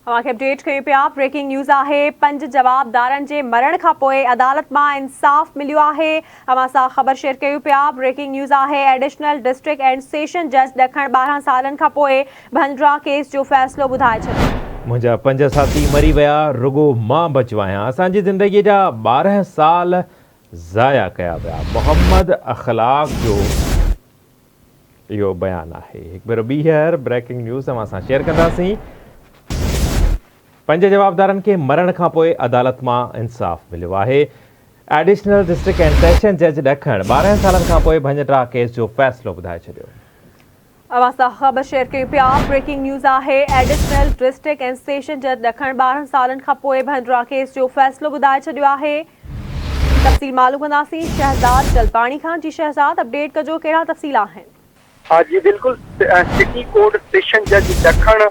اوهان کي اپڊيٽ ڪيون پيا بريڪنگ نيوز آهي پنج جوابدارن جي مرڻ کان پوء عدالت مان انصاف مليو آهي اوهان سان خبر شيئر ڪيون پيا بريڪنگ نيوز آهي ايڊيشنل ڊسٽرڪٽ اينڊ سيشن جج ڏکڻ 12 سالن کان پوء ڀنڊرا ڪيس جو فيصلو ٻڌائي ڇڏيو. منهنجا پنج ساٿي مري ويا رڳو مان بچيو آهيان اسان جي زندگي جا 12 سال ضايع ڪيا ويا محمد اخلاق جو اهو بيان آهي. هڪ ڀيرو ٻيهر بريڪنگ نيوز اوهان سان شيئر ڪنداسين. پنج جوابدارن کي مرڻ کانپوء عدالت مان انصاف مليو آهي. ايڊيشنل ڊسٽرڪٽ اينڊ سيشن جج ڏکڻ 12 سالن کانپوء ڀڃ ڊاهه ڪيس جو فيصلو ٻڌائي ڇڏيو. اوهان سان خبر شيئر ڪيون پيا بريڪنگ نيوز آهي ايڊيشنل ڊسٽرڪٽ اينڊ سيشن جج ڏکڻ 12 سالن کانپوء ڀڃ ڊاهه ڪيس جو فيصلو ٻڌائي ڇڏيو آهي. تفصيل معلوم ڪنداسين شهزاد جلباڻي کان جي شهزاد اپڊيٽ ڪجو ڪهڙا تفصيل آهن. ها جي بلڪل سٽي ڪورٽ سيشن جج ڏکڻ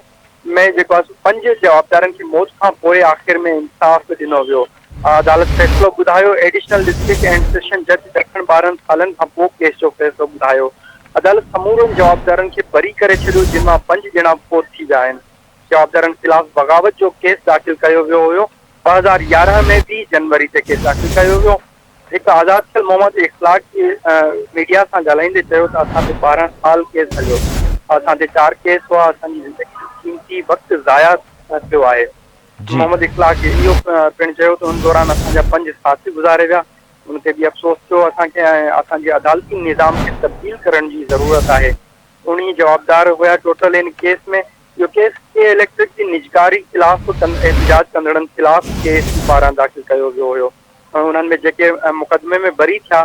۾ جيڪو آهي سو پنج جوابدارن کي موت کان پوء آخر ۾ انصاف ڏنو ويو عدالت فيصلو ٻڌايو ايڊيشنل ڊسٽرڪٽ اينڊ سيشن جج ڏکڻ 12 سالن کان پوء ڪيس جو فيصلو ٻڌايو عدالت سمورن جوابدارن کي بري ڪري ڇڏيو جن مان پنج ڄڻا فوت ٿي ويا آهن جوابدارن خلاف بغاوت جو ڪيس داخل ڪيو ويو هيو 2011 ۾ 20 جنوري تي ڪيس داخل ڪيو ويو. هڪ آزاد ٿيل محمد اخلاق جي ميڊيا سان ڳالهائيندي چيو ته اسان تي 12 سال ڪيس هليو، اسان تي چار ڪيس هئا، اسان جي زندگي جو قيمتي وقت ضايع ٿيو آهي. محمد اخلاق اهو پڻ چيو ته ان دوران اسان جا پنج ساٿي گذاري ويا، ان تي به افسوس ٿيو، اسان کي ۽ اسان جي عدالتي نظام کي تبديل ڪرڻ جي ضرورت آهي. 19 جوابدار هيا ٽوٽل ان ڪيس ۾، اهو ڪيس ڪي اليڪٽرڪ جي نجڪاري خلاف احتجاج ڪندڙن خلاف ڪي ايس پي پاران داخل ڪيو ويو هيو. انهن ۾ جيڪي مقدمي ۾ بري ٿيا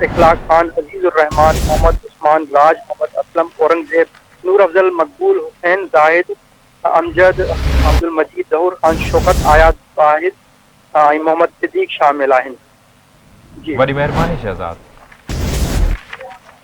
اخلاق خان، عزيز الرحمان، محمد عثمان، راج محمد اسلم، اورنگزيب، نور افضل، مقبول حسين، زاهد، امجد، عبدالمجيد، ظهور خان، شوڪت، اياز واحد ۽ محمد صديق شامل آهن. جي. وڏي مهرباني شهزاد.